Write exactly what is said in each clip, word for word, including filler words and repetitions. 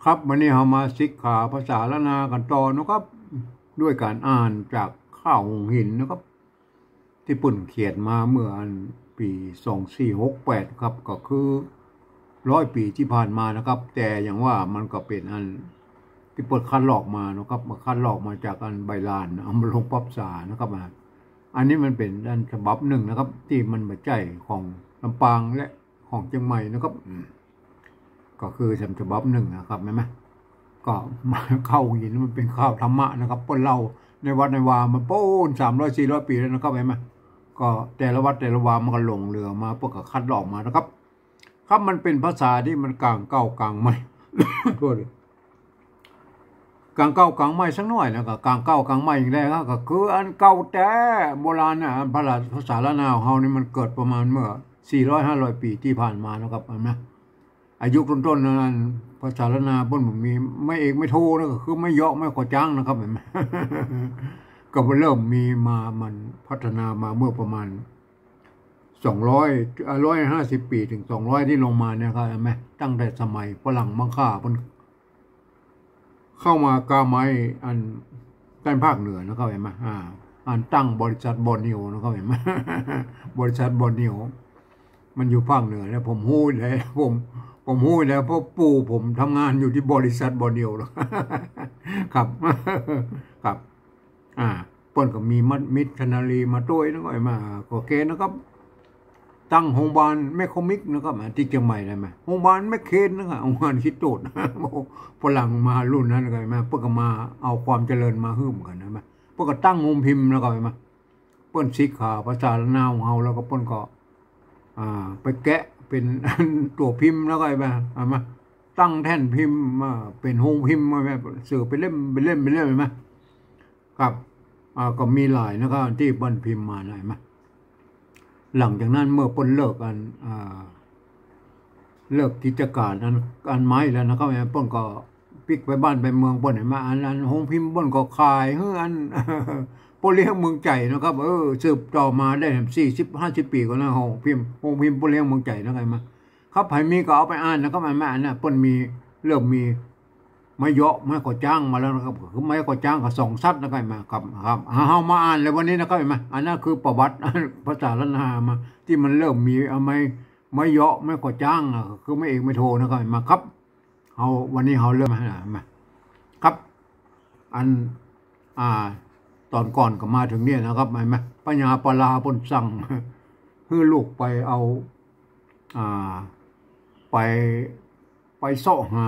ครับ วันนี้เฮามาศึกษาภาษาล้านนากั๋นต่อนะครับ ด้วยก๋านอ่านจากข้าวหุงหินนะครับ ตี้เปิ้นเขียนมาเมื่ออันปี๋สองสี่หกแปดครับ ก็คือร้อยปี๋ตี้ผ่านมานะครับ แต่อย่างว่ามันก็เป๋นอันตี้เปิ้นคัดลอกมานะครับ มาคัดลอกมาจากอันใบลาน เอามาลงปรับภาษานะครับ อ่า อันนี้มันเป๋นอันฉบับนึ่งนะครับ ตี้มันบ่ใจ้ของลำปางและ ของเจียงใหม่นะครับ อืม ก็คือฉบับนึ่งนะครับ หันก่อ มาข้าวหุงหินมันเป๋นข้าวธรรมะนะครับ เปิ้นเล่าในวัดในวามาปู๊นสามร้อยสี่ร้อยปี๋แล้วนะครับ หันก่อ แต่ละวัดแต่ละวามันก็หลงเหลือมา เปิ้นก็คัดลอกมานะครับ ครับ มันเป๋นภาษาตี้มันก๋างเก่าก๋างใหม่ โทษ ก๋างเก่าก๋างใหม่สักหน่อยนะ ก็ก๋างเก่าก๋างใหม่อีกแล้วครับ ก็คืออันเก่าแต๊โบราณนะ อันภาษา ภาษาล้านนาของเฮานี่มันเกิดประมาณเมื่อสี่ร้อยห้าร้อยปี๋ตี้ผ่านมานะครับ หันก่อ อายุต้นๆ นั้น ภาษาล้านนาเปิ้นบ่มีไม้เอกไม้โทนะ ก็คือไม้เยาะไม้ขอจ๊างนะครับ หันก่อ ก็เริ่มมีมา มันพัฒนามาเมื่อประมาณสองร้อย อ่า ร้อยห้าสิบปี๋เถิงสองร้อยตี้ลงมาเนี่ยครับ หันก่อ ตั้งแต่สมัยฝรั่งมังค่าเปิ้น เข้ามาก้าไม้อันต้านภาคเหนือนะครับ หันก่อ อ่า อันตั้งบริษัทบอร์เนียวนะครับ หันก่อ บริษัทบอร์เนียว มันอยู่ภาคเหนือนะ ผมฮู้แล้ว ผม ผมฮู้แล้ว เพราะปู่ผมทำงานอยู่ตี้บริษัทบอร์เนียว ครับ ครับ อ่า เปิ้นก็มีมิชชันนารีมาตวยนะครับ หันก่อ ก็เกณฑ์นะครับ ตั้งโฮงบาลแมคโครมิกนะครับ อ่า ตี้เจียงใหม่ได้ไหม โฮงบาลแมคเคนนะครับ โฮงบาลขี้โตด ฝรั่งมารุ่นนั้นนะครับ หันก่อ เปิ้นก็มาเอาความเจริญมาหื้อเหมือนกั๋นนะ หันก่อ เปิ้นก็ตั้งโฮงพิมพ์นะครับ หันก่อ เปิ้นศึกษาภาษาล้านนาของเฮาแล้วก็เปิ้นก็ อ่า ไปแกะเป๋นตั๋วพิมพ์แล้วก็ หันก่อ เอามาตั้งแท่นพิมพ์ มาเป๋นโฮงพิมพ์ มาแบบสื่อเป๋นเล่ม เป๋นเล่ม เป๋นเล่ม หันก่อ ครับ อ่า ก็มีหลายนะครับ ตี้เปิ้นพิมพ์มานะ หันก่อ หลังจากนั้นเมื่อเปิ้นเลิกอัน อ่า เลิกกิจก๋านอัน อันไม้แล้วนะครับ หันก่อ เปิ้นก็ปิ๊กไปบ้านไปเมืองเปิ้น หันก่อ อัน อันโฮงพิมพ์เปิ้นก็ขายหื้ออัน ป้อเลี้ยงเมืองใจ๋นะครับ เออ สืบต่อมาได้สี่สิบห้าสิบปี๋ก่อนนะ โฮงพิมพ์ โฮงพิมพ์ป้อเลี้ยงเมืองใจ๋นะครับ หันก่อ ครับ ใผมีก็เอาไปอ่านนะครับ หันก่อ อันนั้นเปิ้นมี เริ่มมี ไม้เยาะไม้ขอจ๊างมาแล้วนะครับ ก็คือไม้ขอจ๊างกับสองสัตว์นะครับ หันก่อ ครับ ครับ เฮามาอ่านเลยวันนี้นะครับ หันก่อ อันนั้นคือประวัติ ภาษาล้านนามา ตี้มันเริ่มมีเอาไม้ ไม้เยาะไม้ขอจ๊างอะ คือไม้เอกไม้โทนะครับ หันก่อ ครับ เฮา วันนี้เฮาเริ่ม หันก่อ มา ครับ อัน อ่า ต๋อนก่อนก็มาเถิงเนี่ยนะครับ หันก่อ พญาปาลาเปิ้นสั่ง หื้อลูกไปเอา อ่า ไป ไปเซาะหา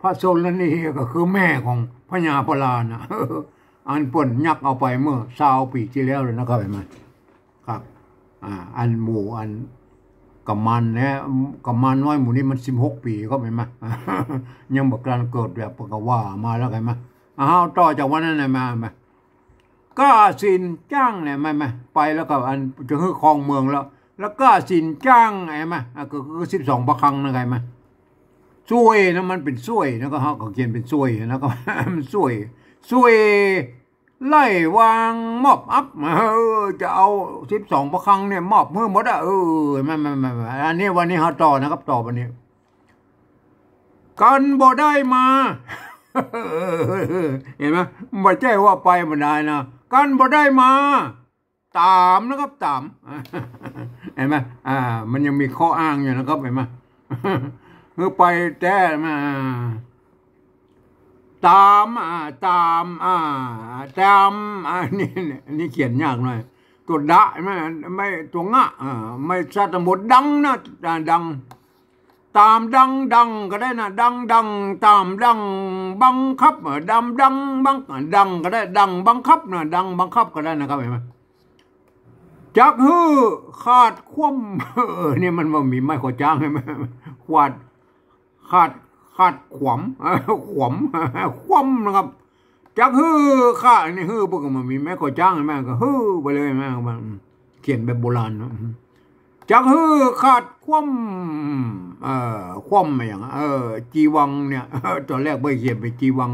พระชนนีก็คือแม่ของพญาปาลาน่ะ อันเปิ้นยักเอาไปเมื่อซาวปี๋ตี้แล้วเลยนะครับ หันก่อ ครับ อ่า อันหมู่อันกุมารเนี่ย กุมารน้อยหมู่นี้มันสิบหกปี๋ก็หันก่อ ยังบ่ทันเกิดแบบเปิ้นก็ว่ามาแล้ว หันก่อ อ้าว ต่อจากวันนั้นน่ะมา มา ก้าสินจ้างเนี่ย มา มา ไปแล้วก็อันจะหื้อครองเมืองแล้ว แล้วก้าสินจ้าง หันก่อ อ่ะ ก็คือสิบสองพระคลังนะ หันก่อ ซ่วยนะ มันเป๋นซ่วยนะ ก็เฮาก็เขียนเป๋นซ่วยนะ ก็มันซ่วย ซ่วยไล่วางมอบอับ เออ จะเอาสิบสองพระคลังเนี่ยมอบหื้อหมดอะ เออ มา มา มา มา อันนี้วันนี้เฮาต่อนะครับ ต่อวันนี้ กันบ่ได้มา หันก่อ บ่ใจ้ว่าไปบ่ได้นะ กันบ่ได้มา ต๋ามนะครับ ต๋าม หันก่อ อ่า มันยังมีข้ออ้างอยู่นะครับ หันก่อ คือไปแต๊มา ต๋าม อ่า ต๋าม อ่า ต๋าม อ่า นี่ นี่เขียนยากหน่อย ตั๋วดะ หันก่อ ไม่ ตั๋วงะ อ่า ไม่สัตว์ทั้งหมด ดังนะ อ่า ดัง ต๋ามดังดังก็ได้นะ ดังดัง ต๋ามดังบังคับ เออ ดำดังบัง ดังก็ได้ ดังบังคับนะ ดังบังคับก็ได้นะครับ หันก่อ จักหื้อขาดคว่ำ เออ นี่มันบ่มีไม้ขอจ๊าง หันก่อ ขาด ขาด ขาดขวำ เออ ขวำ คว่ำนะครับ จักหื้อขาด นี่หื้อเปิ้นก็บ่มีไม้ขอจ๊าง หันก่อ ก็หื้อไปเลย หันก่อ อืม เขียนแบบโบราณเนาะ จักหื้อขาดคว่ำ เอ่อ คว่ำอะหยัง เอ่อ จีวังเนี่ย ต๋อนแรกเปิ้นเขียนเป๋นจีวัง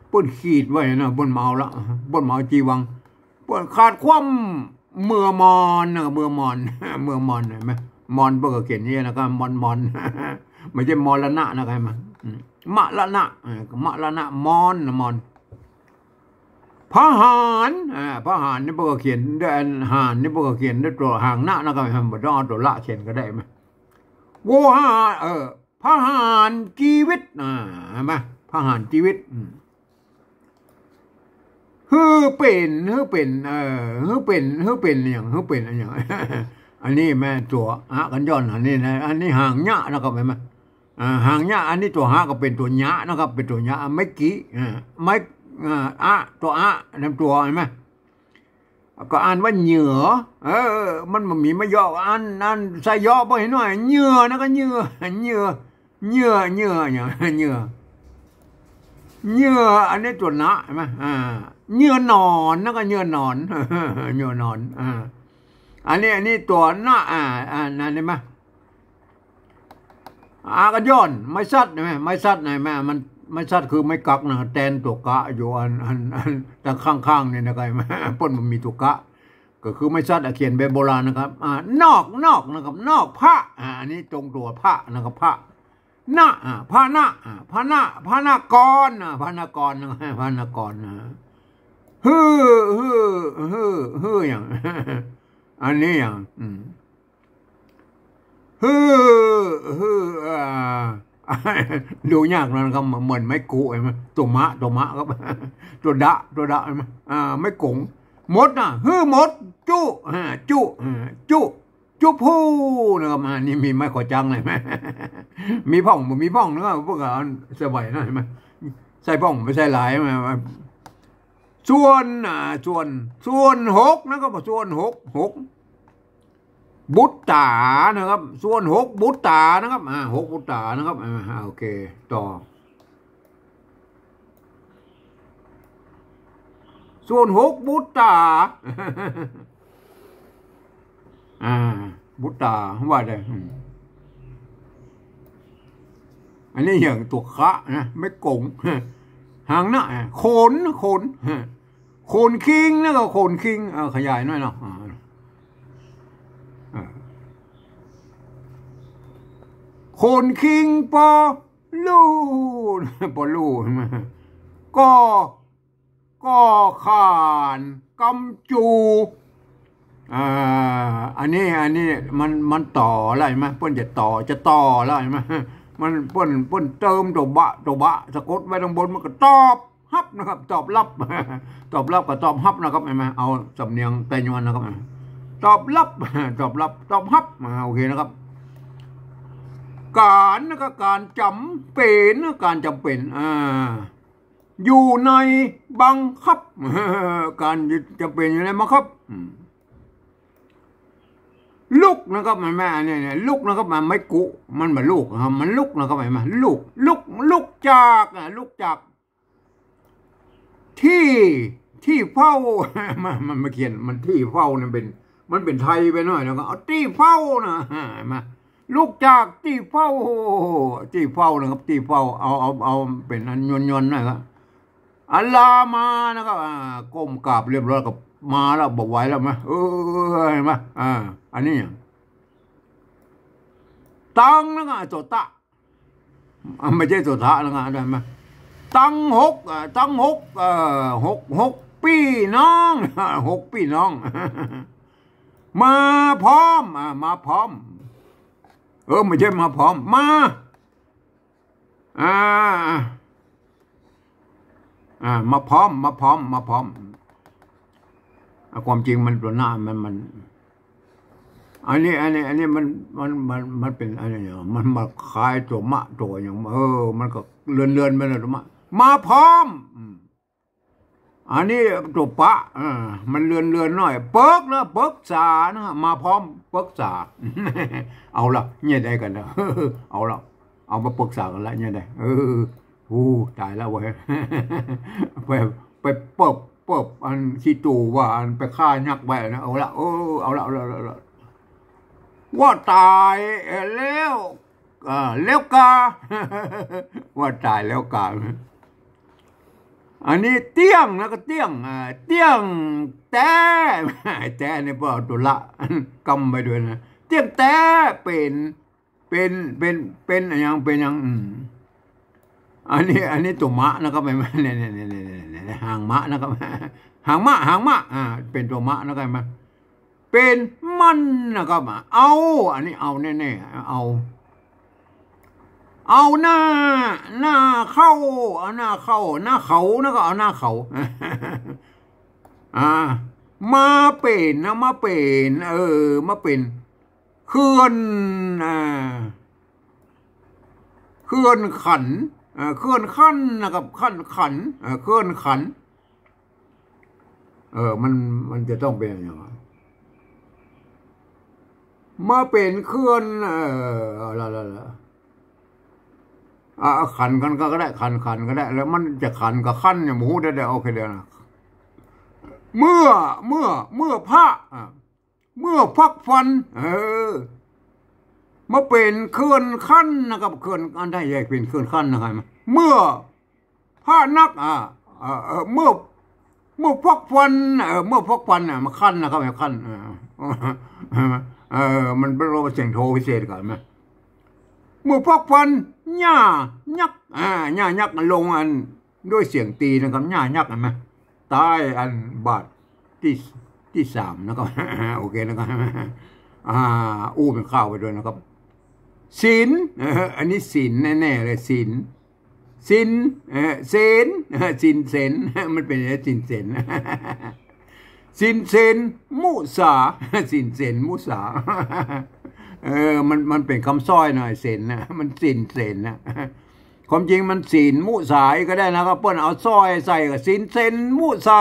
เปิ้นขีดไว้นะ เปิ้นบ่เอาละ เปิ้นบ่เอาจีวัง เปิ้นขาดคว่ำเมือมอนนะ เมือมอน เมือมอน หันก่อ มอนเปิ้นก็เขียนอย่างนี้นะครับ มอน มอน บ่ใจ้มรณะนะครับ หันก่อ อืม มะละนะ เออ มะละนะ มอนนะ มอน พหาน อ่า พหานนี่เปิ้นก็เขียนด้วย อันหานนี่เปิ้นก็เขียนด้วยตั๋วหางนะนะครับ บ่ต้องเอาตั๋วละเขียนก็ได้ มา โวหาร เออ พหานจีวิต อ่า เห็นไหม พหานจีวิต อืม หื้อเป๋น หื้อเป๋น เออ หื้อเป๋น หื้อเป๋นอะหยัง หื้อเป๋นอะหยัง อันนี้แม่นตั๋วอะกัญญอน อันนี้นะ อันนี้หางยะนะครับ เห็นไหม อ่า หางยะ อันนี้ตั๋วหะก็เป๋นตั๋วยะนะครับ เป๋นตั๋วยะ ไม้กี้ อ่า ไม้ อ่า อะ ตั๋วอะ นำตั๋ว เห็นไหม ก็อ่านว่าเหยื่อ เออ มันบ่มีไม้ยอ อัน อันใส่ยอบ่เห็นหน่อย เหยื่อนะก็เหยื่อ เหยื่อ เหยื่อ เหยื่อ เหยื่อ เหยื่อ เหยื่อ อันนี้ตั๋วนะ เห็นไหม อ่า เหยื่อหนอนนะก็เหยื่อหนอน เหยื่อหนอน อ่า อันนี้ อันนี้ตั๋วนะ อ่า อ่า นั่นเห็นไหม อะกัญญอน ไม้สัตว์ เห็นไหม ไม้สัตว์ เห็นไหม มัน ไม้สัตว์คือไม้กั๊กนะ แตนตั๋วกะอยู่อัน อัน อัน ตางข้างๆ นี่นะครับ เปิ้นบ่มีตั๋วกะ ก็คือไม้สัตว์อะ เขียนแบบโบราณนะครับ อ่า นอก นอกนะครับ นอกพระ อ่า อันนี้ตรงตั๋วพระนะครับ พระ นะ อ่า พระนะ อ่า พระนะ พระนคร อ่า พระนครนะ พระนครนะ หื้อ หื้อ หื้อ หื้ออะหยัง อันนี้อะหยัง อืม หื้อ หื้อ อ่า ดูยากนะครับ เหมือนไม้กุ เห็นไหม ตั๋วมะ ตั๋วมะครับ ตั๋วดะ ตั๋วดะ เห็นไหม อ่า ไม้ก๋ง มดนะ หื้อมด จุ อ่า จุ อ่า จุ จุผู้นะครับ อ่า นี่มีไม้ขอจังเลยไหม มีพ่องบ่มีพ่องนะครับ พวกเขาใส่ไว้นะ เห็นไหม ใส่พ่องบ่ใส่หลาย เห็นไหม ส่วน อ่า ส่วน ส่วนหกนะครับ ส่วนหก หก บุตตานะครับ ส่วนหกบุตตานะครับ อ่า หกบุตตานะครับ อ่า โอเค ต่อ ส่วนหกบุตตา อ่า บุตตา ว่าได้ อืม อันนี้อย่างตั๋วคะนะ ไม้ก๋ง หางนะ อ่า ขน ขน ขนคิง แล้วก็ขนคิง เออ ขยายหน่อยเนาะ อ่า อ่า ขนคิง ปอลู่ ปอลู่ ใช่ไหม ก็ ก็ขาน กำจู อ่า อันนี้ อันนี้มัน มันต่อแล้วเห็นไหม เปิ้นจะต่อ จะต่อแล้วเห็นไหม มัน เปิ้น เปิ้นเติมตั๋วบะ ตั๋วบะ สะกดไว้ตางบน มันก็ตอบฮับนะครับ ตอบรับ ตอบรับกับตอบฮับนะครับ เห็นไหม เอาสำเนียงไตยวนนะครับ ตอบรับ ตอบรับ ตอบฮับ อ่า โอเคนะครับ ก๋านนะครับ ก๋านจ๋ำเป๋น ก๋านจ๋ำเป๋น อ่า อยู่ในบังคับ ก๋านจ๋ำเป๋นอยู่ในบังคับ อืม ลุกนะครับ เห็นไหม อันนี้เนี่ย ลุกนะครับ มันไม้กุ มันบ่ลุกนะครับ มันลุกนะครับ เห็นไหม ลุก ลุก ลุกจาก อ่ะ ลุกจาก ตี้ ตี้เฝ้า มัน มันมาเขียน มันตี้เฝ้าเนี่ยเป๋น มันเป๋นไทยไปหน่อย แล้วก็เอาตี้เฝ้านะ เห็นไหม ลุกจากตี้เฝ้า ตี้เฝ้านะครับ ตี้เฝ้า เอา เอา เอาเป๋นอันยวนๆ หน่อยครับ อันลามานะครับ อ่า ก้มกราบเรียบร้อยก็มาแล้ว บ่ไหวแล้วมะ เออ เห็นไหม อ่า อันนี้ ตังนะครับ ตั๋วตะ อ่ะ ไม่ใช่ตั๋วทะนะครับ ได้ไหม ตังหก อ่า ตังหก เอ่อ หก หกปี้น้อง หกปี้น้อง มาพร้อม อ่า มาพร้อม เออ ไม่ใช่มาพร้อม มา อ่า อ่า มาพร้อม มาพร้อม มาพร้อม อ่ะ ความจริงมันตั๋วหน้า มัน มัน อันนี้ อันนี้ อันนี้มัน มัน มัน มันเป๋นอะไรเนี่ย มันมาคล้ายตั๋วมะ ตั๋วอย่าง เออ มันก็เลือนๆ ไปแล้ว ตั๋วมะ มาพร้อม อืม อันนี้ตั๋วปะ อ่า มันเลือนๆ หน่อย เปิ๊กนะ ปรึกษานะ มาพร้อม ปรึกษา เอาละ เนี่ยได้กั๋นแล้ว เอาละ เอามาปรึกษากั๋นละ เนี่ยได้ เออ โอ้ ต๋ายแล้วเว้ย ไป ไปเปิบ เปิบ อันขี้ตู่ว่า อันไปฆ่ายักษ์ไว้นะ เอาละ เออ เอาละ เอาละ เอาละ เอาละ ว่าต๋ายแล้ว อ่า แล้วกา ว่าต๋ายแล้วกา อันนี้เตี้ยง แล้วก็เตี้ยง อ่า เตี้ยงแต๊ แต๊นี่เปิ้นเอาตั๋วละ กำไปด้วยนะ เตี้ยงแต๊เป๋น เป๋น เป๋น เป๋นอะหยัง เป๋นหยัง อืม อันนี้ อันนี้ตั๋วมะนะครับ เห็นไหม เนี่ย เนี่ย เนี่ย เนี่ย เนี่ย หางมะนะครับ หางมะ หางมะ อ่า เป๋นตั๋วมะนะครับ เห็นไหม เป๋นมันนะครับ เอา อันนี้เอาแน่ๆ เอา เอาหน้า หน้าเข้า เอาหน้าเข้า หน้าเขานะครับ เอาหน้าเขา อ่า มาเป๋นนะ มาเป๋น เออ มาเป๋น เขื่อน อ่า เขื่อนขัน เอ่อ เขื่อนขันนะครับ ขัน ขัน เอ่อ เขื่อนขัน เออ มัน มันจะต้องเป๋นอย่างไร มาเป๋นเขื่อน เออ เอาละละละ อ่ะ เอาขันกันก็ได้ ขัน ขันก็ได้ แล้วมันจะขันกับขันเนี่ย บ่ฮู้ได้ ได้ โอเค เดี๋ยวนะ เมื่อ เมื่อ เมื่อพระ อ่ะ เมื่อฟักฟัน เออ มาเป๋นเขื่อนขันนะครับ เขื่อน อันใดใหญ่เป๋นเขื่อนขันนะครับ เมื่อพระนัก อ่า เอ่อ เอ่อ เมื่อ เมื่อฟักฟัน เอ่อ เมื่อฟักฟันน่ะ มาขันนะครับ มาขัน เออ เออ มันเป๋นเสียงโทพิเศษก่อนนะ เมื่อฟักฟัน หญ้ายักษ์ อ่า หญ้ายักษ์ลงอัน ด้วยเสียงตีนะครับ หญ้ายักษ์ เห็นไหม ใต้อันบาทตี้ ตี้สามนะครับ โอเคนะครับ อ่า อู้เป๋นคาวไปด้วยนะครับ ศีล เออ อันนี้ศีลแน่ๆ เลย ศีล ศีล เออ ศีล เออ ศีลเสน มันเป๋นศีลเสน ศีลเสนมุสา ศีลเสนมุสา เออ มัน มันเป๋นกำสร้อยหน่อย เสนนะ มันศีลเสนนะ ความจริงมันศีลมุสาก็ได้นะครับ เปิ้นเอาสร้อยใส่ก็ศีลเสนมุสา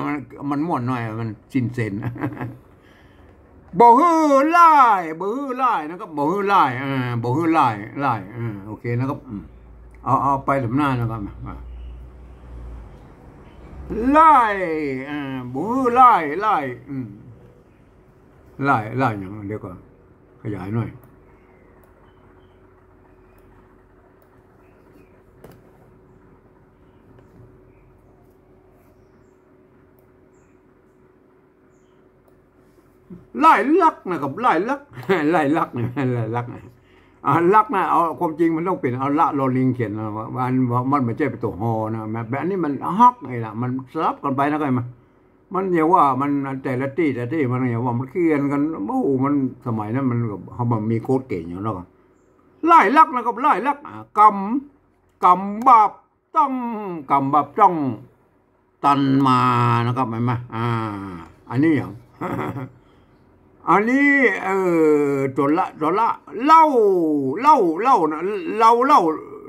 มัน มันม่วนหน่อย มันศีลเสน บ่หื้อล่าย บ่หื้อล่ายนะครับ บ่หื้อล่าย อ่า บ่หื้อล่าย ล่าย อ่า โอเคนะครับ อืม เอา เอาไปถามหน้านะครับ อ่า ล่าย อ่า บ่หื้อล่าย ล่าย อืม ล่าย ล่ายหยัง เดี๋ยวก่อน ขยายหน่อย ล่ายลักษณ์นะครับ ล่ายลักษณ์ ล่ายลักษณ์เนี่ย ล่ายลักษณ์นะ อ่า ลักษณ์นะ เอาความจริงมันต้องเป๋นเอาละ ลอลิงเขียนนะ ว่า มัน มันบ่ใจ้เป๋นตั๋วฮอนะ แบบ แบบนี้มันฮักไงล่ะ มันสลับกั๋นไปนะ เข้าใจ๋ไหม มันอย่างว่ามันแต่ละตี้ แต่ละตี้มันอย่างว่ามันเขียนกั๋น โอ้โห มันสมัยนั้นมันก็ เขามันมีโค้ดเก่งอยู่เนาะ ล่ายลักษณ์นะครับ ล่ายลักษณ์ อ่า กำ กำบาปต้อง กำบาปต้อง ตันมานะครับ เห็นไหม อ่า อันนี้อย่าง อันนี้ เอ่อ ตั๋วละ ตั๋วละ เหล้า เหล้า เหล้านะ เหล้า เหล้า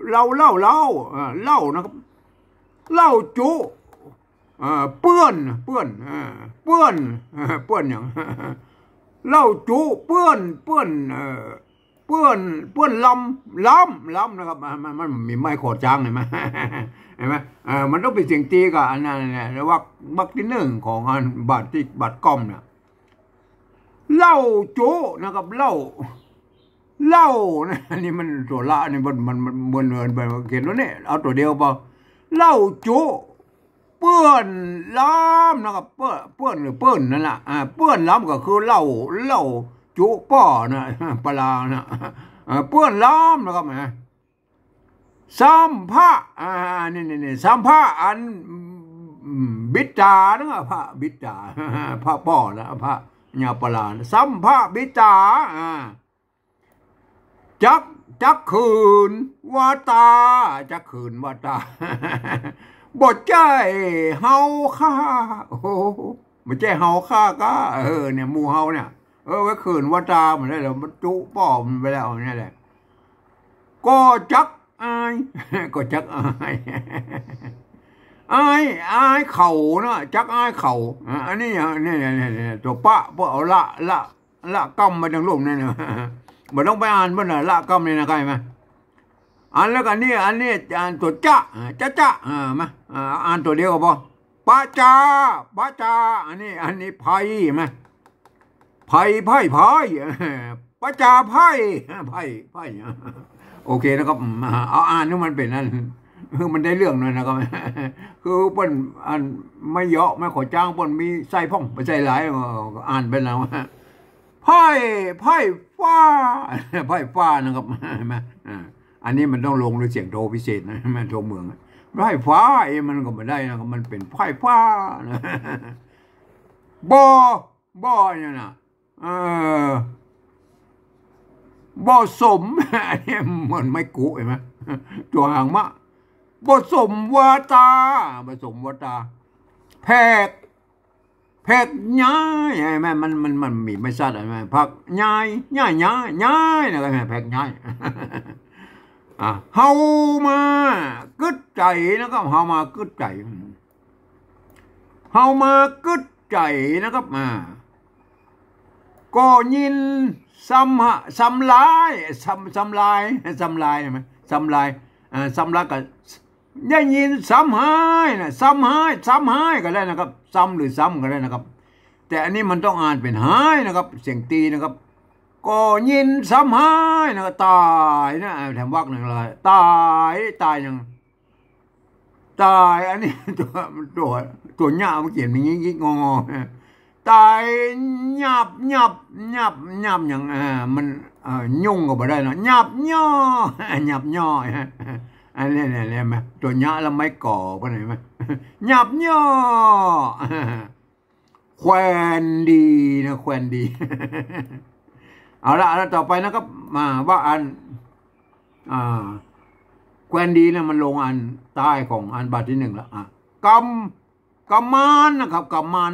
เหล้า เหล้า เหล้า อ่า เหล้านะครับ เหล้าจุ อ่า เปื้อน เปื้อน อ่า เปื้อน อ่า เปื้อนอย่าง เหล้าจุ เปื้อน เปื้อน เอ่อ เปื้อน เปื้อนลำ ลำ ลำนะครับ มัน มัน มันมีไม้ขอจ๊าง เห็นไหม เห็นไหม เออ มันต้องเป๋นเสียงตีกับอันนั้นแหละ วรรค วรรคตี้นึ่งของอันบาทตี้ บาทก้อมเนี่ย เหล้าจุนะครับ เหล้า เหล้านะ อันนี้มันตั๋วละนี่มัน มัน มันเหมือน เหมือน เหมือนเขียนตั๋วนี้ เอาตั๋วเดียวพอ เหล้าจุ เปื้อนลำนะครับ เปื้อน เปื้อนหรือเปิ้นนั่นแหละ อ่า เปื้อนลำก็คือเหล้า เหล้าจุป้อนะ ปลานะ อ่า เปื้อนลำนะครับ อ่า สัมภะ อ่า นี่ นี่ นี่ สัมภะอัน อืม บิดต๋านะ พระบิดต๋า พระป้อนะ พระยาปลานะ สัมภะบิดต๋า อ่า จัก จักคืนว่าต๋า จักคืนว่าต๋า บ่ใจ้เฮาข้า โอ้โห บ่ใจ้เฮาข้าก้า เออ เนี่ย หมู่เฮาเนี่ย เออ ไว้คืนว่าต๋า มันได้แล้ว มันจุป้อมันไปแล้วเนี่ยแหละ ก็จักอาย ก็จักอาย อาย อายเขานะ จักอายเขา อ่ะ อันนี้อ่ะ เนี่ย เนี่ย เนี่ย เนี่ย ตั๋วปะ พวกเอาละ ละ ละก้ำมาตังลุ่มเนี่ยนะ บ่ต้องไปอ่านมันนะ ละก้ำนี่นะ เข้าใจ๋ไหม อันแล้วก็นี่ อันนี้ อ่านตั๋วจะ อ่า จะ จะ อ่า มา อ่า อ่านตั๋วเดียวก็พอ ปะจา ปะจา อันนี้ อันนี้ไพร่ เห็นไหม ไพร่ ไพร่ ไพร่ ปะจาไพร่ ไพร่ ไพร่ โอเคนะครับ อืม เอาอ่านให้มันเป๋นอัน คือมันได้เรื่องหน่อยนะครับ คือเปิ้นอันไม้เหยาะไม้ขอจ๊าง เปิ้นมีใส่พ่อง บ่ใส่หลาย เออ อ่านไปแล้ว ไพร่ ไพร่ฟ้า ไพร่ฟ้านะครับ เห็นไหม อ่า อันนี้มันต้องลงด้วยเสียงโทพิเศษนะ มันโทเมืองอะ ไพร่ฟ้า เอ้ย มันก็บ่ได้นะ มันเป๋นไพร่ฟ้านะ บ่ บ่เนี่ยนะ เออ บ่สม อันนี้เหมือนไม้กุ หันก่อ ตั๋วหางม้า บ่สมวาต๋า บ่สมวาต๋า แผก แผกย้าย หันก่อ มัน มัน มันมีไม้สัตว์ หันก่อ ผักย้าย ย้าย ย้าย ย้าย นะ ก็หันก่อ แผกย้าย อ่ะ เฮามากึ๊ดใจ๋ นะครับ เฮามากึ๊ดใจ๋ เฮามากึ๊ดใจ๋ นะครับ อ่า ก็ยินซ้ำหะ ซ้ำหลาย ซ้ำ ซ้ำหลาย ซ้ำหลาย หันก่อ ซ้ำหลาย อ่า ซ้ำหลายก็ ได้ยินซ้ำหายนะ ซ้ำหาย ซ้ำหายก็ได้นะครับ ซ้ำหรือซ้ำก็ได้นะครับ แต่อันนี้มันต้องอ่านเป๋นหายนะครับ เสียงตี๋นะครับ ก็ยินซ้ำหายนะ ก็ต๋ายนะ อ่า แถมวรรคหนึ่งเลย ต๋าย ต๋ายหยัง ต๋าย อันนี้ตั๋ว ตั๋ว ตั๋วเยียะ มันเขียนอย่างงี้ งี้ งอๆ ต๋าย ยับ ยับ ยับ ยับหยัง อ่า มัน เอ่อ ยุ่งก็บ่ได้เนาะ ยับย่อ ยับย่อ อันนี้เนี่ย หันก่อ ตั๋วเยียะแล้วไม้ก่อ เปิ้นหันก่อ ยับย่อ แควนดีนะ แควนดี เอาละ เอาละ ต่อไปนะครับ มาว่าอัน อ่า แควนดีเนี่ยมันลงอันใต้ของอันบาทตี้หนึ่งละ อ่ะ กำ กำมานนะครับ กำมาน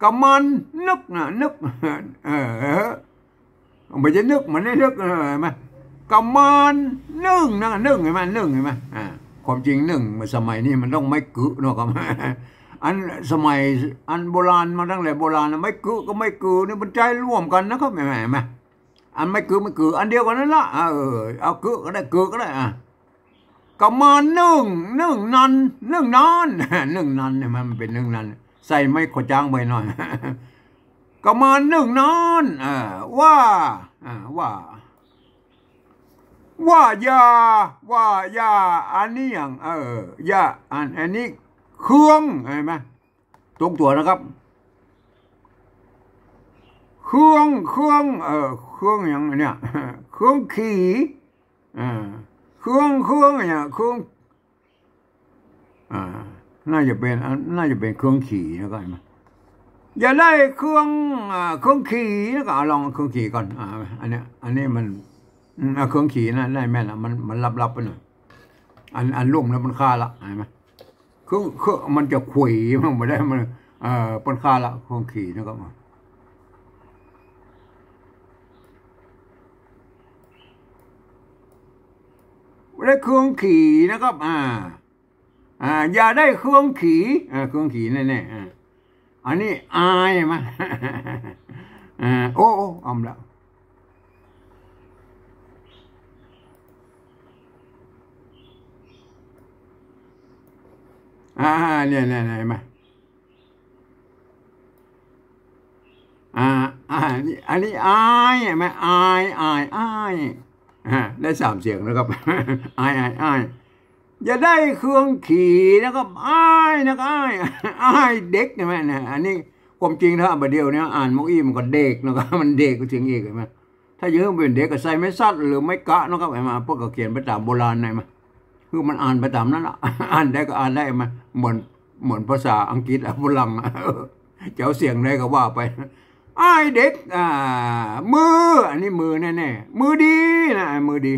กำมานนึกนะ นึก เออ บ่ใจ้นึก มันได้นึก เออ หันก่อ กำมานนึ่งนะ นึ่ง หันก่อ นึ่ง หันก่อ อ่า ความจริงนึ่งสมัยนี้มันต้องไม้กึ๊เนาะครับ อันสมัย อันโบราณมาตั้งแต่โบราณนะ ไม้กึ๊กับไม้กือนี่มันใจ๊ร่วมกั๋นนะครับ หันก่อ หันก่อ อันไม้กึ๊ ไม้กือ อันเดียวกั๋นนั่นละ เออ เอากึ๊ก็ได้ กือก็ได้ อ่ะ กำมานนึ่ง นึ่งนัน นึ่งนาน นึ่งนันเนี่ย มันเป๋นนึ่งนัน ใส่ไม้ข้อจ๊างไปหน่อย กำมานนึ่งนาน เออ ว่า อ่า ว่า ว่าอย่า ว่าอย่า อันนี้หยัง เออ อย่า อัน อันนี้ เครื่อง หันก่อ ตรงตั๋วนะครับ เครื่อง เครื่อง เออ เครื่องหยังเนี่ย เครื่องขี่ อ่า เครื่อง เครื่องเนี่ย เครื่อง อ่า น่าจะเป๋น อ่า น่าจะเป๋นเครื่องขี่นะ ก็หันก่อ อย่าได้เครื่อง อ่า เครื่องขี่นะ ก็เอาลองเครื่องขี่ก่อน อ่า อันเนี้ย อันนี้มัน อืม เอาเครื่องขี่นะ ได้แม่นละ มัน มันลับๆ ไปหน่อย อัน อันลุ่มแล้วมันคาละ หันก่อ เครื่อง เครื่อง มันจะขุย มันบ่ได้ มัน เอ่อ เปิ้นคาละ เครื่องขี่นะครับ ได้เครื่องขี่นะครับ อ่า อ่า อย่าได้เครื่องขี่ อ่า เครื่องขี่แน่ๆ อ่า อันนี้อายหันก่อ อ่า โอ้ โอ้ อำละ อ่า เนี่ย เนี่ย เนี่ย หันก่อ อ่า อ่า อันนี้ อันนี้อายหันก่อ อาย อาย อาย อ่า ได้สามเสียงนะครับ อาย อาย อาย อย่าได้เครื่องขี่นะครับ อายนะครับ อาย อายเด็ก หันก่อ เนี่ย อันนี้ความจริงถ้าบ่าเดี่ยวนี้อ่านเมื่อกี้มันก็เด็กนะครับ มันเด็กกว่าเสียงอีก หันก่อ ถ้าจะหื้อเป๋นเด็กก็ใส่ไม้สัตว์หรือไม้กะนะครับ หันก่อ เปิ้นก็เขียนไปต๋ามโบราณ หันก่อ คือมันอ่านไปต๋ามนั้นละ อ่านได้ก็อ่านได้ หันก่อ เหมือน เหมือนภาษาอังกฤษอะ ฝรั่งอะ จะเอาเสียงใดก็ว่าไป อายเด็ก อ่า มือ อันนี้มือแน่ๆ มือดีนะ มือดี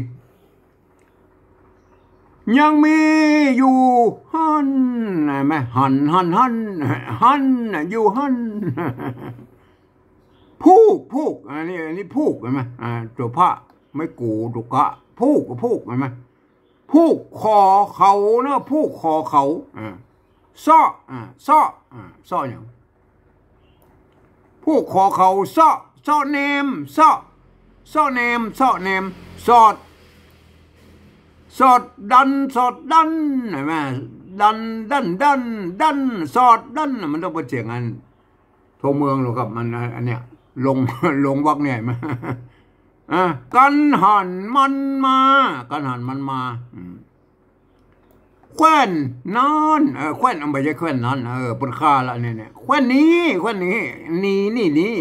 ยังมีอยู่หั้น หันก่อ หั้น หั้น หั้น หั้นน่ะ อยู่หั้น พูก พูก อันนี้ อันนี้พูก หันก่อ อ่า ตั๋วพระ ไม้กู ตั๋วกะ พูก พูก หันก่อ พูก ขอเขานะ พูก ขอเขา อ่า เซาะ อ่า เซาะ อ่า เซาะหยัง พูก ขอเขา เซาะ เซาะแนม เซาะ เซาะแนม เซาะแนม สอด สอดดัน สอดดัน หันก่อ ดัน ดัน ดัน ดัน สอดดัน มันต้องเป๋นเสียงอัน โทเมืองหรอกครับ มัน อันเนี้ย ลง ลงวรรคเนี่ย หันก่อ อ่ะ กั๋นหันมันมา กั๋นหันมันมา อืม แคว่นนอน เออ แคว่น เอา บ่ใจ้แคว่นนอน เออ เปิ้นคาละเนี่ย เนี่ย แคว่นนี้ แคว่นนี้ นี้ นี้ นี้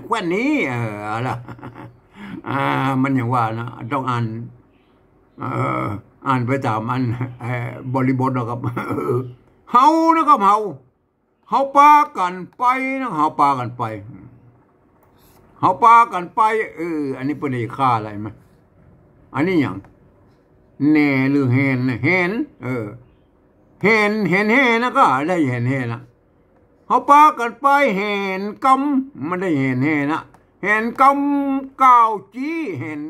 แคว่นนี้ เออ เอาละ อ่า มันอย่างว่านะ ต้องอ่าน เอ่อ อ่านไปต๋ามอัน เอ่อ บริบทนะครับ เฮานะครับ เฮา เฮาปากั๋นไปนะ เฮาปากั๋นไป เฮาปากั๋นไป เออ อันนี้เปิ้นได้ค่าอะไรมะ อันนี้หยัง แหน่หรือแหนนะ แหน เออ แหน แหนแห่นะ ก็ได้แหนแห่นะ เฮาปากั๋นไปแหนกำ มันได้แหนแห่นะ แหนกำก้าวจี๊ แหน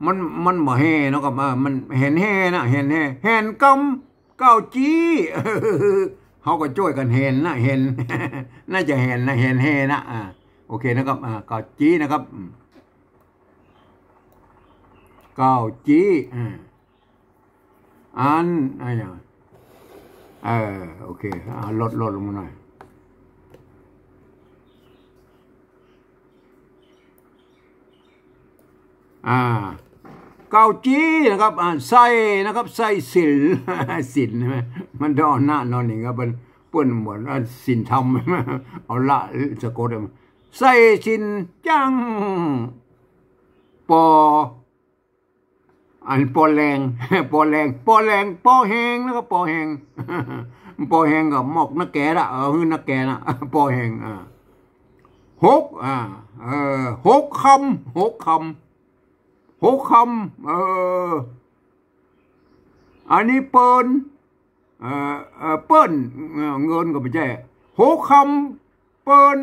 มัน มันบ่แห่เนาะครับ อ่า มันแหนแห่นะ แหนแห่ แหนกำก้าวจี๊ เฮาก็จ้วยกั๋นแหนนะ แหน น่าจะแหนนะ แหนแห่นะ อ่า โอเคนะครับ อ่า ก้าวจี๊นะครับ อืม ก้าวจี๊ อ่า อัน อันหยัง เออ โอเค อ่า ลด ลดลงมาหน่อย อ่า ก้าวจี๊นะครับ อ่า ใส่นะครับ ใส่ศีล ศีลใช่ไหม มันต้องเอาหน้านอนหนิงครับ เปิ้น เปิ้นเหมือนว่าศีลธรรม เอาละสะกดอะ ใส่ศีลจัง ปอ อันปอแรง ปอแรง ปอแรง ปอแหงนะครับ ปอแหง ปอแหงก็มอกนาแกละ เออ หื้อนาแกละ ปอแหง อ่า หก อ่า เออ หกคำ หกคำ หกคำ เออ อันนี้เปิ้น เออ เออ เปิ้น เออ เงินก็บ่ใจ้ หกคำ เปิ้น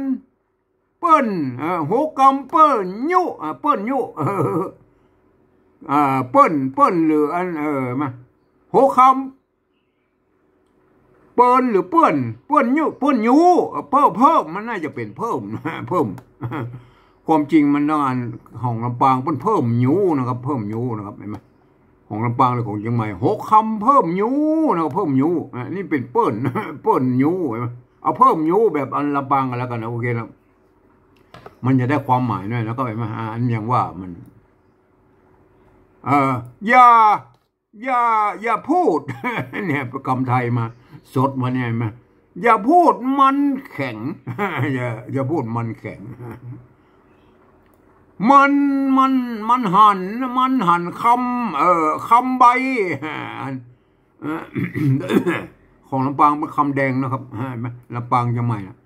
เปิ้น เออ หกกำเปิ้นยุ อ่า เปิ้นยุ เออ อ่า เปิ้น เปิ้นหรืออัน เออ มา หกกำ เปิ้นหรือเปิ้น เปิ้นยุ เปิ้นยู เออ เพิ่ม เพิ่ม มันน่าจะเป๋นเพิ่ม เพิ่ม ความจริงมันต้องอ่านของลำปางเปิ้นเพิ่มยูนะครับ เพิ่มยูนะครับ หันก่อ ของลำปางหรือของเจียงใหม่ หกกำเพิ่มยูนะครับ เพิ่มยู อ่ะ นี่เป๋นเปิ้น เปิ้นยู หันก่อ เอาเพิ่มยูแบบอันลำปางกั๋นแล้วกั๋นนะ โอเคนะ มันจะได้ความหมายหน่อย แล้วก็หันก่อ อ่ะ อันอย่างว่ามัน เอ่อ อย่า อย่า อย่าพูด เนี่ย กำไทยมา สดมาเนี่ย หันก่อ อย่าพูดมันแข็ง อย่า อย่าพูดมันแข็ง มัน มัน มันหัน มันหันคำ เอ่อ คำใบ เอ่อ ของลำปางเปิ้นคำแดงนะครับ หันก่อ ลำปางเจียงใหม่นะ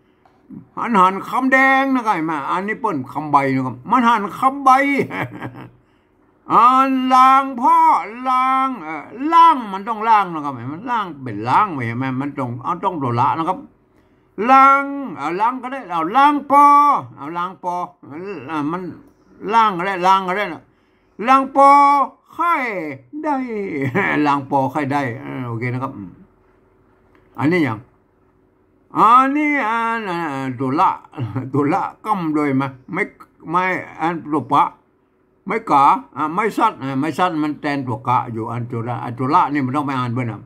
มันหันคำแดงนะครับ หันก่อ อันนี้เปิ้นคำใบนะครับ มันหันคำใบ อันล้างพ่อ ล้าง เอ่อ ล้าง มันต้องล้างนะครับ หันก่อ มันล้าง เป๋นล้างไว้ หันก่อ มันต้อง เอา ต้องตัวละนะครับ ล้าง เอา ล้างก็ได้ เอา ล้างปอ เอา ล้างปอ อ่า มัน ล้างก็ได้ ล้างก็ได้นะ ล้างปอใค่ได้ ล้างปอใค่ได้ เออ โอเคนะครับ อืม อันนี้อย่าง อันนี้ อัน อ่า ตัวละ ตัวละกำด้วยมา ไม้ ไม้ อันตัวปะ ไม้ก๋า อ่า ไม้สัตว์ อ่า ไม้สัตว์มันแตนตัวกะอยู่ อันตัวละ อันตัวละนี่มันต้องไปอ่านเปิ้นนะ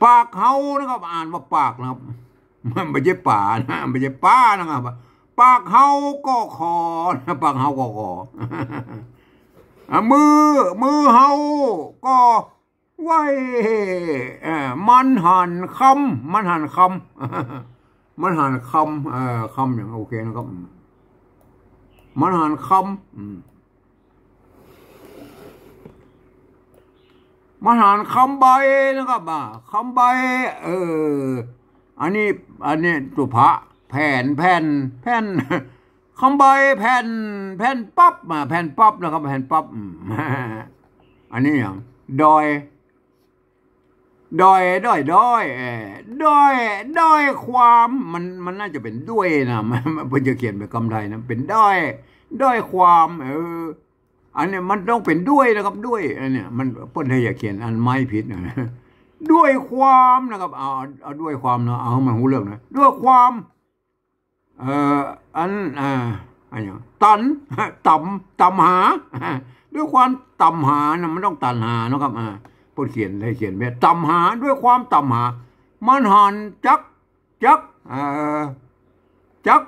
ปากเฮานะครับ อ่านว่าปากนะครับ มันบ่ใจ้ป๋านะ บ่ใจ้ป๋านะครับ ปากเฮาก็ขอนะ ปากเฮาก็ขอ อ่ะ มือ มือเฮาก็ไหว้ เอ่อ มันหันคำ มันหันคำ มันหันคำ เอ่อ คำอย่าง โอเคนะครับ มันหันคำ อืม มันหันคำใบนะครับ อ่า คำใบ เออ อันนี้ อันนี้ตัวพระ แผ่น แผ่น แผ่น คำใบ แผ่น แผ่นปั๊บ อ่า แผ่นปั๊บนะครับ แผ่นปั๊บ อืม อันนี้อย่าง ดอย ด้อย ด้อย ด้อย เอ่อ ด้อย ด้อยความ มัน มันน่าจะเป๋นด้วยนะ มัน มัน เปิ้นจะเขียนเป๋นกำไทยนะ เป๋นด้อย ด้อยความ เออ อันเนี้ยมันต้องเป๋นด้วยนะครับ ด้วย อันเนี้ย มัน เปิ้นถ้าอยากเขียนอันไม้ผิดนะ ด้วยความนะครับ เอา เอาด้วยความเนาะ เอาให้มันฮู้เรื่องนะ ด้วยความ เอ่อ อัน อ่า อันอย่าง ตัน ต่ำ ต่ำหา ด้วยความต่ำหานะ มันต้องตันหานะครับ อ่า เปิ้นเขียน ให้เขียนแบบต่ำหา ด้วยความต่ำหา มันหันจัก จัก เอ่อ จัก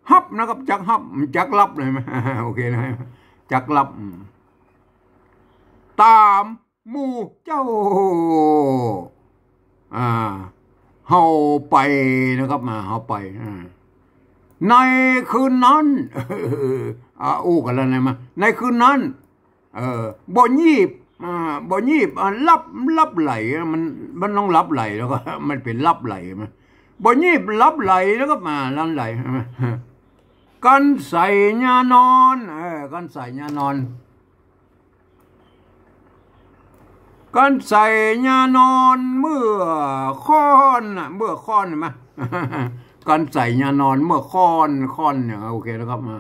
ฮับนะครับ จักฮับ มันจักลับเลยไหม โอเคนะ จักลับ อืม ต๋าม หมู่เจ้า อ่า เฮาไปนะครับ อ่า เฮาไป อ่า ในคืนนั้น อ่า อู้กั๋นแล้วนะ มา ในคืนนั้น เออ บ่ยีบ อ่า บ่ยีบ อ่า หลับ หลับไหล มัน มันต้องหลับไหลแล้วก็ มันเป๋นหลับไหล บ่ยีบหลับไหลแล้วก็ อ่า หลับไหล กั๋นใส่ยานอน เออ กั๋นใส่ยานอน กั๋นใส่ยานอนเมื่อค่อนน่ะ เมื่อค่อน หันก่อ กั๋นใส่ยานอนเมื่อค่อน ค่อนเนี่ย โอเคนะครับ อ่า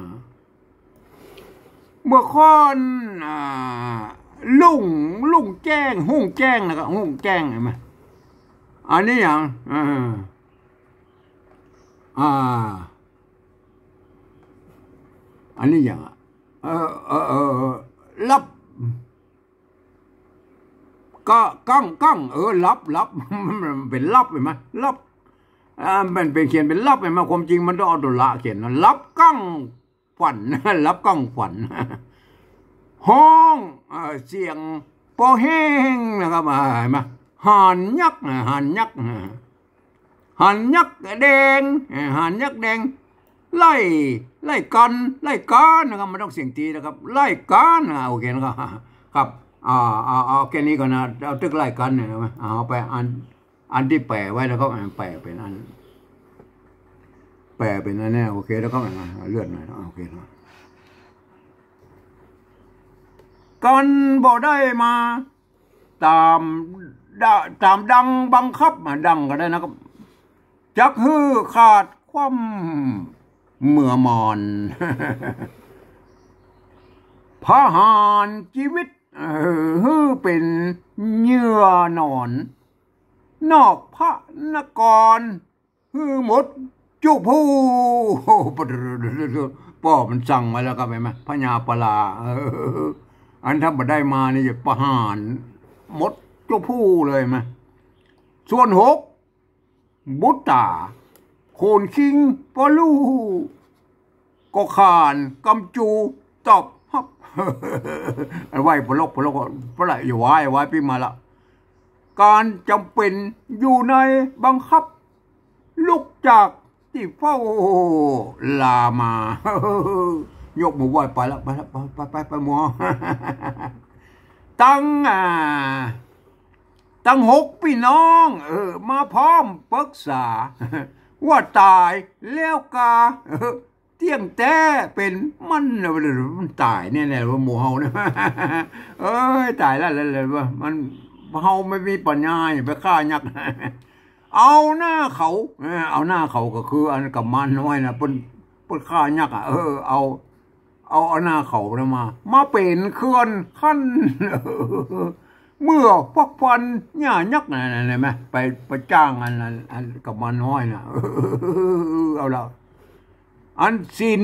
เมื่อค่อน อ่า รุ่ง รุ่งแจ้ง ฮุ่งแจ้งนะครับ ฮุ่งแจ้ง หันก่อ อันนี้หยัง อ่า อ่า อันนี้หยังอะ เออ เออ เออ เออ หลับ กะ กั๋ง กั๋ง เออ หลับ หลับ มันเป๋นหลับ หันก่อ หลับ อ่า มันเป๋นเขียนเป๋นหลับ หันก่อ ความจริงมันต้องเอาตั๋วละเขียนนะ หลับกั๋งฝัน หลับกั๋งฝัน ฮ้อง เอ่อ เสียงปอแห้งนะครับ อ่า หันก่อ ห่านยักษ์นะ ห่านยักษ์นะ ห่านยักษ์แดง เอ่อ ห่านยักษ์แดง ไล่ ไล่กั๋น ไล่กั๋นนะครับ มันต้องเสียงตี๋นะครับ ไล่กั๋น อ่า โอเคนะครับ ครับ อ่า เอา เอาแค่นี้ก่อนนะ เอาตึกไล่กั๋นเนี่ยนะ เอาไปอัน อันตี้แป๋ไว้แล้วก็ อ่า แป๋เป๋นอัน แป๋เป๋นอันเนี้ย โอเค แล้วก็ อ่า เลื่อนหน่อยนะ โอเคนะ กั๋นบ่ได้มา ต๋ามดะ ต๋ามดังบังคับ อ่ะ ดังก็ได้นะครับ จักหื้อขาดความเมื่อมาน ประหารจีวิต เออ หื้อเป๋นเหยื่อนอน นอกพระนคร หื้อหมดจุผู้ ป้อมันสั่งไว้แล้วครับ หันก่อ พญาปลา เออ อันถ้าบ่ได้มานี่จะประหารหมดจุผู้เลย หันก่อ ส่วนหก บุตรา โขนคิง ปอลู่ ก็ขานกำจูตอบฮับ ไหว้ปลก ปลก ปลก อย่าไหว้ ไหว้ปี้มาละ ก๋านจ๋ำเป๋นอยู่ในบังคับ ลุกจากตี้เฝ้าลามา ยกมือไหว้ไปละ ไปละ ไป ไป ไป ไปหมด ตัง อ่า ตังหกปี้น้อง เออ มาพร้อมปึกษา ว่าต๋ายแล้วกา เออ เตี้ยงแต๊เป๋นมัน มันต๋ายแน่ๆ ว่าหมู่เฮาเนี่ย เอ้ย ต๋ายแล้ว แล้ว แล้วว่ามัน เฮาบ่มีปัญญา อย่าไปฆ่ายักษ์ เอาหน้าเขา เออ เอาหน้าเขาก็คืออันกุมารน้อยนะ เปิ้น เปิ้นฆ่ายักษ์อะ เออ เอา เอา เอาหน้าเขานะมา มาเป๋นเคือนคั้น เมื่อฟักฟันหญ้ายักษ์น่ะ หันก่อ ไป ไปจ้างอัน อัน อันกุมารน้อยน่ะ เอาละ อันสิน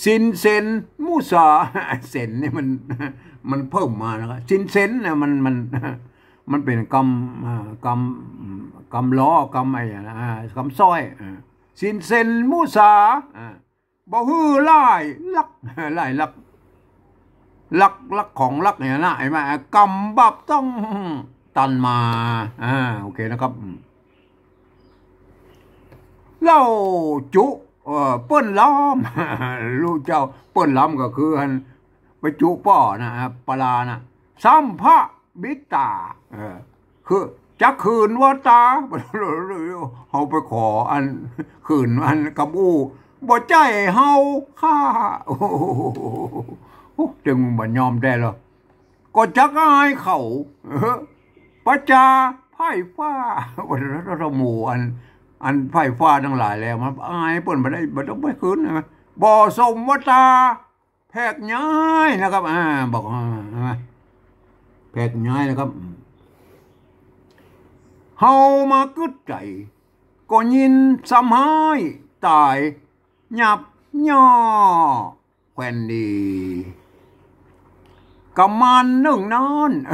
สินเสนมุสา เสนนี่มัน มันเพิ่มมานะครับ สินเสนเนี่ยมัน มัน มันเป๋นกำ อ่า กำ กำล้อ กำไอ้นะ อ่า กำสร้อย อ่า สินเสนมุสา อ่า บ่หื้อหลายลัก หลายลัก ลัก ลักของลักเนี่ยนะ หันก่อ กำบาปต้องตันมา อ่า โอเคนะครับ อืม เล่าจุ เอ่อ เปิ้นล้อม ลูกเจ้า เปิ้นล้อมก็คืออัน ไปจุป้อนะ ปลานะ สัมภะบิตา เออ คือ จักหื้นว่าต๋า เฮาไปขออัน หื้นอันกำอู้ บ่ใจ้เฮาฆ่า โอ้โห จึงบ่ยอมแต๊ละ ก็จักอายเขา เออ ประจาไพร่ฟ้า หมู่อัน อันไพร่ฟ้าตังหลายแล้ว มันอายเปิ้นบ่ได้ บ่ต้องไปหื้นนะ บ่สมว่าต๋า แผกย้ายนะครับ อ่า บอก อ่า แผกย้ายนะครับ เฮามากึ๊ดใจ๋ ก็ยินสำฮ้ายต๋าย หยาบย่อแควนดี กุมารนึ่งนั้น เอ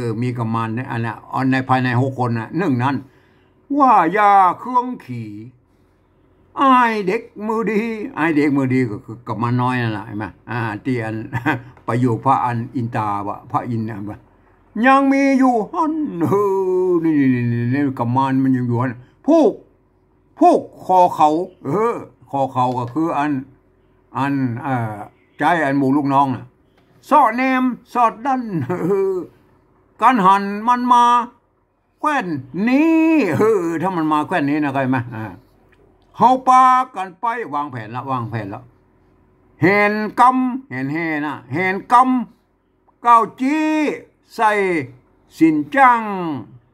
อ มีกุมารเนี่ย อันน่ะ อันในภายในหกคนน่ะ นึ่งนั้น ว่าอย่าเคืองขี อ้ายเด็กมือดี อ้ายเด็กมือดีก็คือกุมารน้อยนั่นแหละ หันก่อ อ่า ตี้อัน ไปอยู่พระอันอินตาบ่ พระอินทร์น่ะบ่ ยังมีอยู่หั้น เออ นี่ นี่ นี่ นี่ นี่ กุมารมันยังอยู่หั้น ผูก ผูกคอเขา เออ คอเขาก็คืออัน อัน เอ่อ ใจ๊อันหมู่ลูกน้องน่ะ เซาะแนมสอดดั้น กั๋นหันมันมาแคว่นนี้ เออ ถ้ามันมาแคว่นนี้นะ เข้าใจ๋ไหม อ่า เฮาปากั๋นไป วางแผนละ วางแผนละ แหนกำ แหนแหนะ แหนกำ ก้าวจี๊ใส่สินจ้าง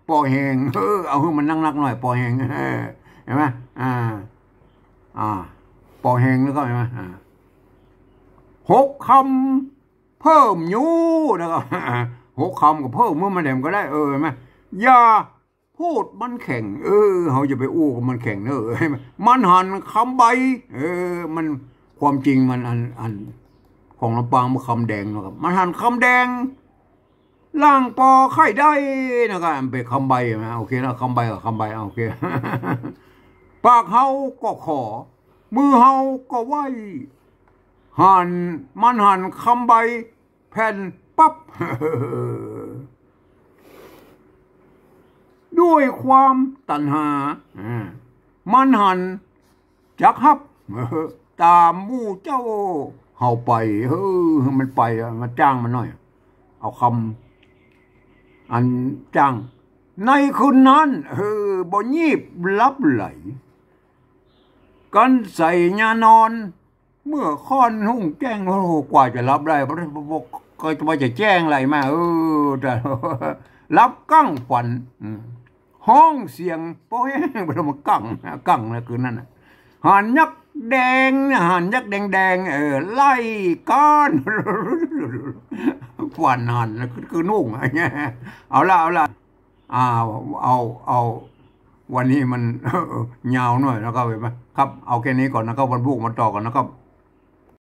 ปอแหง เออ เอาหื้อมันนักๆ หน่อย ปอแหง เออ หันไหม อ่า อ่า ปอแหงแล้วก็ หันไหม อ่า หกคำเพิ่มอยู่ แล้วก็ หกคำก็เพิ่มเมื่อมันแหลมก็ได้ เออ หันไหม อย่าพูดมันแข็ง เออ เฮาจะไปอู้กับมันแข็งเนอะ มันหันคำใบ เออ มัน ความจริงมันอัน อัน ของลำปางมันคำแดงนะครับ มันหันคำแดง ล่างปอไข่ได้นะครับ มันเป็นคำใบนะ โอเคนะ คำใบกับคำใบ โอเค ปากเฮาก็ขอ มือเฮาก็ไหว้ หัน มันหันคำใบ แผ่นปั๊บ ด้วยความตัณหา อ่า มันหันจักฮับ ต๋ามหมู่เจ้าเฮาไป เออ มันไปอะ มาจ้างมันหน่อย เอาคำ อันจ้าง ในคืนนั้น เออ บ่ยีบหลับไหล กั๋นใส่ยานอน เมื่อค่อนรุ่งแจ้ง โอ้โห กว่าจะหลับได้ เพราะ เพราะ เพราะ ก็ว่าจะแจ้งอะไรมา เออ แต่ หลับกั้งฝัน อืม ฮ้องเสียงปอแหง ไปลงมากั้ง กั้งนะคืนนั้นน่ะ หันยักษ์แดงนะ หันยักษ์แดงๆ เออ ไล่ก้าน ฝันหันนะ คือ คือนุ่ง เอาละ เอาละ อ้าว เอา เอา วันนี้มัน ยาวหน่อยนะครับ หันไหมครับ เอาแค่นี้ก่อนนะครับ วันพุธมาต่อกันนะครับ